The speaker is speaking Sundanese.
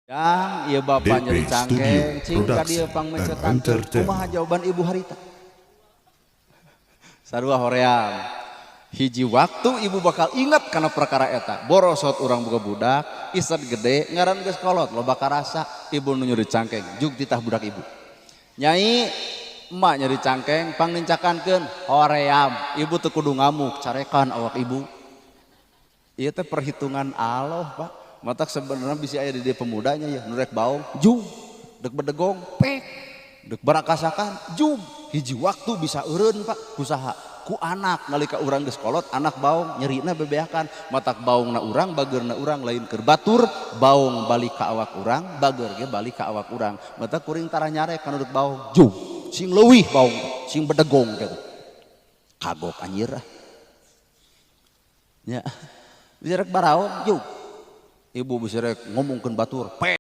Yang ieu bapak DP nyeri cangkeng, Studio cing ka dieu Production and pangmecetan. Entertainment. Kumaha jawaban ibu harita? Sarua hoream. Hiji waktu ibu bakal ingat karena perkara eta. Borosot urang boga budak, isad gede, ngaran geus kolot, loba karasa, ibu nu nyeri cangkeng, jug titah budak ibu. Nyai, emak nyeri cangkeng, pangnincakankeun, hoream. Ibu teu kudu ngamuk, carekan awak ibu. Ieu teh perhitungan Allah, Pak. Matak sebenarnya bisa aya di dieu pemudanya ya, nu rek baong, jug, dek bedegong, pek, dek barakasakan, jug. Hiji waktu bisa eureun, Pak, kusaha? Ku anak nalika urang geus kolot, anak baong, nyerina bebeakan. Matak baongna urang, bageurna urang lain keur batur, baong balik ka awak urang, bager ge balik ka awak urang. Matak kuring tara nyarek kana dek baong, jug. Sing leuwih baong, sing bedegong gitu. Kagok anjir ah. Ya. Bisa rek baraong, jug. Ibu bisa rek ngomongkeun batur, pek.